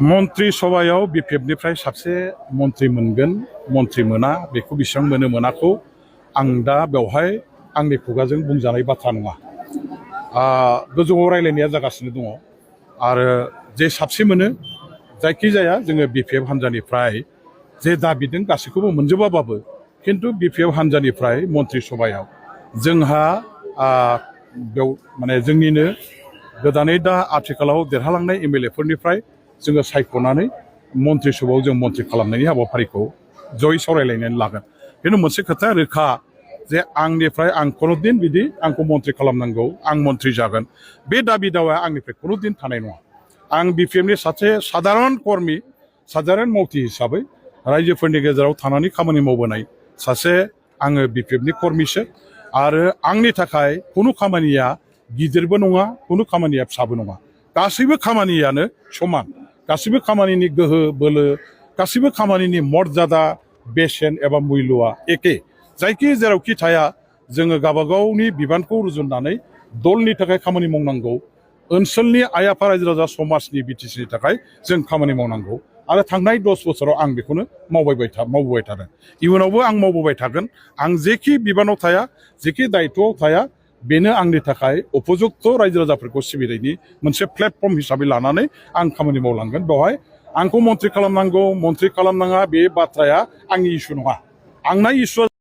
मन्त्रि सभायाव बिपिएफनिफ्राय साबसे मन्त्रि मोनगोन मन्त्रि मोना बेखौ बेसेबां मोनो मोनाखौ आं दा बेवहाय आंनि खुगाजों बुंजानाय बाथ्रा नङा। गोजौआव रायलायनाया जागासिनो दङ आरो जे साबसे मोनो जायखिजाया जोङो बिपिएफ हान्जानिफ्राय जे दाबिदों गासैखौबो मोनजोबाबाबो खिन्थु बिपिएफ हान्जानिफ्राय मन्त्रि सभायाव जोंहा बेव माने जोंनिनो गोदानै दा आथिखालाव देरहालांनाय एमएलएफोरनिफ्राय जोङो सायख'नानै मन्त्रि सभायाव जों मन्त्रि खालामनायनि हाबाफारिखौ जयै सावरायलायनानै लागोन। खिन्थु मोनसे खोथा रोखा जे आंनिफ्राय आं खुनुदिन बिदि आंखौ मन्त्रि खालामनांगौ आं मन्त्रि जागोन बे दाबि दावाया आंनिफ्राय खुनुदिन थानाय नङा। आं बिपिएफनि सासे साधारन कर्मि साधारन मावथि हिसाबै रायजोफोरनि गेजेराव थानानै खामानि मावबोनाय सासे आङो बिपिएफनि कर्मिसो आरो आंनि थाखाय खुनु खामानिया गिदिरबो नङा खुनु खामानिया फिसाबो नङा। गासैबो खामानियानो समान। गासैबो खामानिनि गोहो बोलो गासैबो खामानिनि मर्यादा बेसेन एबा मुल्यआ एखे। जायखि जेरावखि थाया जोङो गावबागावनि बिबानखौ रुजुननानै दलनि थाखाय खामानि मावनांगौ। ओनसोलनि आइ आफा रायजो राजा समाजनि बिटिसिनि थाखाय जों खामानि मावनांगौ आरो थांनाय 10 बोसोराव आं बेखौनो मावबोबाय थादों। इयुनावबो आं मावबोबाय थागोन। आं जेखि बिबानाव थाया जेखि दायित्वआव थाया बेनो आंनि थाखाय उपयुक्त रायजो राजाफोरखौ सिबिनायनि मोनसे प्लेटफर्म हिसाबै लानानै आं खामानि मावलांगोन। बेवहाय आंखौ मन्त्रि खालामनांगौ मन्त्रि खालामनाङा बे बाथ्राया आंनि इस्यु नङा। आंना इस्युआ